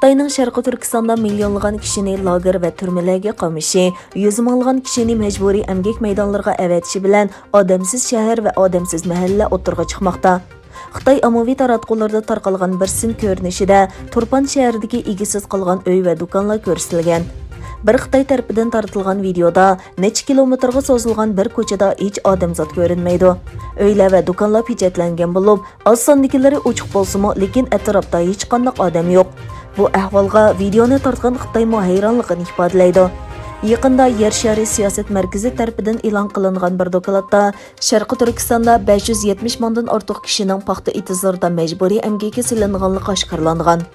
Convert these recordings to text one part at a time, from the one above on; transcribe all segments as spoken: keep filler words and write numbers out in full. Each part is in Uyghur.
خىتاينىڭ شەرقىي تۈركىستاندا مىليونلىغان كىشىنى لاگېر ۋە تۈرمىلەرگە قامىشى، يۈز مىڭلىغان كىشىنى مەجبۇرىي ئەمگەك مەيدانلىرىغا ئەۋەتىشى بىلەن ئادەمسىز شەھەر ۋە ئادەمسىز مەھەللە ئوتتۇرىغا چىقماقتا. خىتاي ئاممىۋى تاراتقۇلىرىدا تارقالغان بىر سىن كۆرۈنۈشىدە تۇرپان شەھىرىدىكى ئىگىسىز قالغان ئۆي ۋە دۇكانلار كۆرسىتىلگەن. بىر خىتاي تەرىپىدىن تارتىلغان ۋىدىيودا نەچچە كىلومېتىرغا سوزۇلغان بىر كوچىدا ھېچ ئادەمزات كۆرۈنمەيدۇ. ئۆيلەر ۋە دۇكانلار پېچەتلەنگەن بولۇپ، ئاز ساندىكىلىرى ئوچۇق بولسىمۇ، لېكىن ئەتراپتا ھېچقانداق ئادەم يوق. بۇ ئەھۋالغا ۋىدېئونى تارتقان خىتايمۇ ھەيرانلىقىنى ئىپادىلەيدۇ. يېقىندا يەر شارى سىياسەت مەركىزى تەرىپىدىن ئېلان قىلىنغان بىر دوكلاتتا شەرقىي تۈركىستاندا بەش يۈز يەتمىش مىڭدىن ئارتۇق كىشىنىڭ پاختا ئېتىزلىرىدا مەجبۇرىي ئەمگەككە سېلىنغانلىقى ئاشكارىلانغان.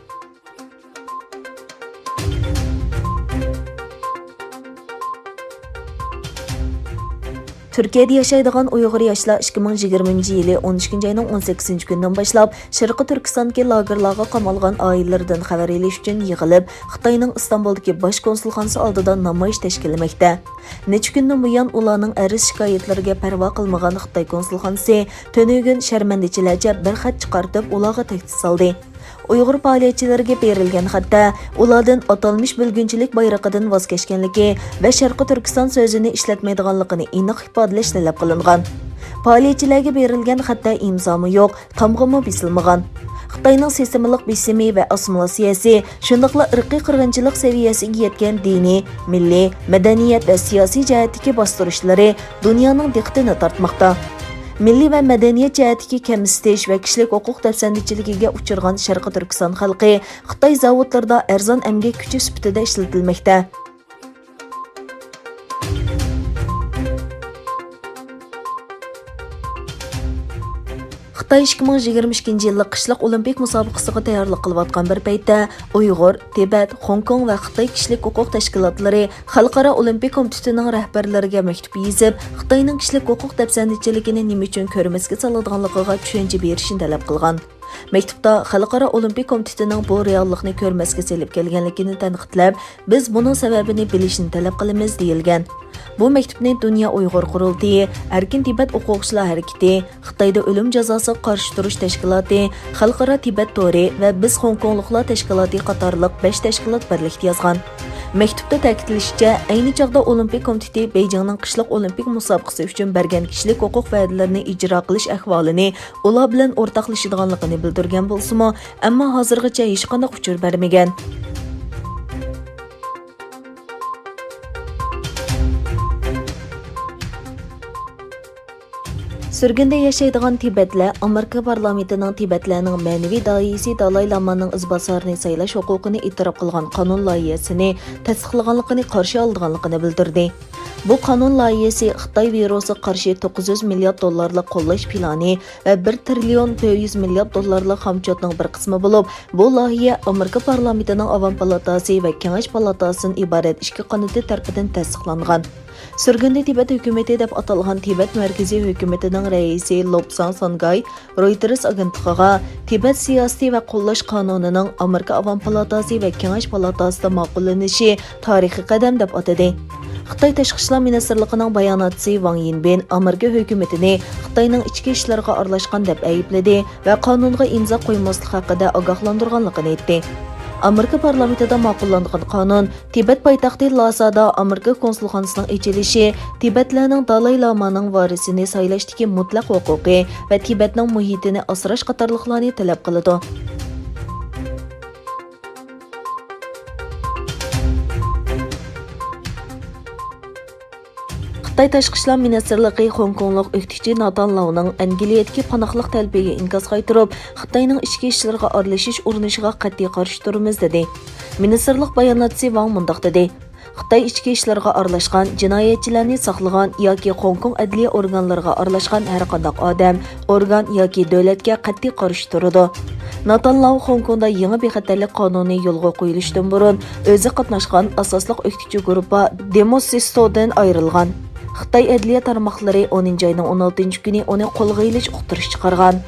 تۈركىيەدە ياشايدىغان ئۇيغۇر ياشلار ئىككى مىڭ يىگىرمىنچى يىلى ئون ئىككىنچى ئاينىڭ ئون سەككىزىنچى كۈنىدىن باشلاپ شەرقىي تۈركىستاندىكى لاگېرلارغا قامالغان ئائىلىلىرىدىن خەۋەر ئېلىش ئۈچۈن يىغىلىپ، خىتاينىڭ ئىستانبۇلدىكى باش كونسۇلخانىسى ئالدىدا نامايىش تەشكىللىمەكتە. نەچچە كۈندىن بۇيان ئۇلارنىڭ ئەرز-شىكايەتلىرىگە پەرۋا قىلمىغان خىتاي كونسۇلخانىسى تۈنۈگۈن شەرمەندىچىلەرچە بىر خەت چىقارتىپ، ئۇلارغا تەھدىت سالدى. ئۇيغۇر پائالىيەتچىلىرىگە بېرىلگەن خەتتە ئۇلاردىن ئاتالمىش بۆلگۈنچىلىك بايرىقىدىن ۋاز كەچكەنلىكى ۋە شەرقىي تۈركىستان سۆزىنى ئىشلەتمەيدىغانلىقىنى ئېنىق ئىپادىلەش تەلەپ قىلىنغان. پائالىيەتچىلەرگە بېرىلگەن خەتتە ئىمزامۇ يوق، تامغىمۇ بېسىلمىغان. خىتاينىڭ سىستېمىلىق بېسىمى ۋە ئاسسىمىلياتسىيەسى، شۇنداقلا ئىرقىي قىرغىنچىلىق سەۋىيەسىگە يەتكەن دىنىي، مىللىي، مەدەنىيەت ۋە سىياسىي جەھەتتىكى باستۇرۇشلىرى دۇنيانىڭ دىققىتىنى تارتماقتا. مىللىي ۋە مەدەنىيەت جەھەتتىكى كەمسىتىش ۋە كىشىلىك ھوقۇق دەپسەندىچىلىكىگە ئۇچرىغان شەرقىي تۈركىستان خەلقى خىتاي زاۋۇتلىرىدا ئەرزان ئەمگەك كۈچى سۈپىتىدە ئىشلىتىلمەكتە. خىتاي ئىككى مىڭ يىگىرمە ئىككىنچى يىللىق قىشلىق ئولىمپىك مۇسابىقىسىغا تەييارلىق قىلىۋاتقان بىر پەيتتە، ئۇيغۇر، تىبەت، خوڭكوڭ ۋە خىتاي كىشىلىك ھوقۇق تەشكىلاتلىرى خەلقئارا ئولىمپىك كومىتېتىنىڭ رەھبەرلىرىگە مەكتۇپ يېزىپ، خىتاينىڭ كىشىلىك ھوقۇق دەپسەندىچىلىكىنى نېمە ئۈچۈن كۆرمەسكە سالىدىغانلىقىغا چۈشەنچە بېرىشنى تەلەپ قىلغان. مەكتۇپتا خەلقئارا ئولىمپىك كومىتېتىنىڭ بۇ رېئاللىقنى كۆرمەسكە سېلىپ كەلگەنلىكىنى تەنقىدلەپ، بىز بۇنىڭ سەۋەبىنى بىلىشنى تەلەپ قىلىمىز، دېيىلگەن. بۇ مەكتۇپنى دۇنيا ئۇيغۇر قۇرۇلتىيى، ئەركىن تىبەت ئوقۇغۇچىلار ھەرىكىتى، خىتايدا ئۆلۈم جازاسىغا قارشى تۇرۇش تەشكىلاتى، خەلقئارا تىبەت تورى ۋە بىز خوڭكوڭلۇقلار تەشكىلاتى قاتارلىق بەش تەشكىلات بىرلىكتە يازغان. مەكتۇپتا تەكىتلىنىشىچە، ئەينى چاغدا ئولىمپىك كومىتېتى بېيجىڭنىڭ قىشلىق ئولىمپىك مۇسابىقىسى ئۈچۈن بەرگەن كىشىلىك ھوقۇق ۋەدىلىرىنى ئىجرا قىلىش ئەھۋالىنى ئۇلار بىلەن ئورتاقلىشىدىغانلىقىنى بىلدۈرگەن بولسىمۇ، ئەمما ھازىرغىچە ھېچقانداق ئۇچۇر بەرمىگەن. سۈرگۈندە ياشايدىغان تىبەتلەر ئامېرىكا پارلامېنتىنىڭ تىبەتلەرنىڭ مەنىۋى داھىيسى دالاي لامانىڭ ئىزباسارىنى سايلاش ھوقۇقىنى ئېتىراپ قىلغان قانۇن لايىھەسىنى تەستىقلىغانلىقىنى قارشى ئالىدىغانلىقىنى بىلدۈردى. بۇ قانۇن لايىھەسى خىتاي ۋىرۇسىغا قارشى توققۇز يۈز مىليارد دوللارلىق قوللاش پىلانى ۋە بىر تىرىليون تۆت يۈز مىليارد دوللارلىق خامچوتنىڭ بىر قىسمى بولۇپ، بۇ لايىھە ئامېرىكا پارلامېنتىنىڭ ئاۋام پالاتاسى ۋە كېڭەش پالاتاسىدىن ئىبارەت ئىككى قانىتى تەرىپىدىن تەستىقلانغان. سۈرگۈندە تىبەت ھۆكۈمىتى دەپ ئاتالغان تىبەت مەركىزىي ھۆكۈمىتىنىڭ رەئىسى لوپساڭ سانگاي رويتېرس ئاگېنتلىقىغا تىبەت سىياسىتى ۋە قوللاش قانۇنىنىڭ ئامېرىكا ئاۋام پالاتاسى ۋە كېڭەش پالاتاسىدا ماقۇللىنىشى تارىخىي قەدەم دەپ ئاتىدى. خىتاي تاشقى ئىشلار مىنىستىرلىقىنىڭ باياناتچىسى ۋاڭ يىنبىن ئامېرىكا ھۆكۈمىتىنى خىتاينىڭ ئىچكى ئىشلىرىغا ئارىلاشقان دەپ ئەيىبلىدى ۋە قانۇنغا ئىمزا قويماسلىق ھەققىدە ئاگاھلاندۇرغانلىقىنى ئېيتتى. ئامېرىكا پارلامېنتىدا ماقۇللانغان قانۇن تىبەت پايتەختى لاسادا ئامېرىكا كونسۇلخانىسىنىڭ ئېچىلىشى، تىبەتلەرنىڭ دالاي لامانىڭ ۋارىسىنى سايلاشتىكى مۇتلەق ھوقۇقى ۋە تىبەتنىڭ مۇھىتىنى ئاسراش قاتارلىقلارنى تەلەپ قىلىدۇ. خىتاي تاشقى ئىشلار مىنىستىرلىقى خوڭكوڭلۇق ئۆكتىچى ناتان لاۋنىڭ ئەنگلىيەدىكى پاناھلىق تەلىپىگە ئىنكاس قايتۇرۇپ، خىتاينىڭ ئىچكى ئىشلىرىغا ئارىلىشىش ئۇرۇنۇشىغا قەتئىي قارشى تۇرىمىز، دېدى. مىنىستىرلىق باياناتچىسى ۋاڭ مۇنداق دېدى: خىتاي ئىچكى ئىشلىرىغا ئارىلاشقان جىنايەتچىلەرنى ساقلىغان ياكى خوڭكوڭ ئەدلىيە ئورگانلىرىغا ئارىلاشقان ھەرقانداق ئادەم، ئورگان ياكى دۆلەتكە قەتئىي قارشى تۇرىدۇ. ناتان لاۋ خوڭكوڭدا يېڭى بىخەتەرلىك قانۇنى يولغا قويۇلۇشتىن بۇرۇن، ئۆزى قاتناشقان ئاساسلىق ئۆكتىچى گۇرۇپپا دېموسىستودىن ئايرىلغان. خىتاي ئەدلىيە تارماقلىرى ئونىنچى ئاينىڭ ئون ئالتىنچى كۈنى ئۇنى قولغا ئېلىش ئۇقتۇرۇشى چىقارغان.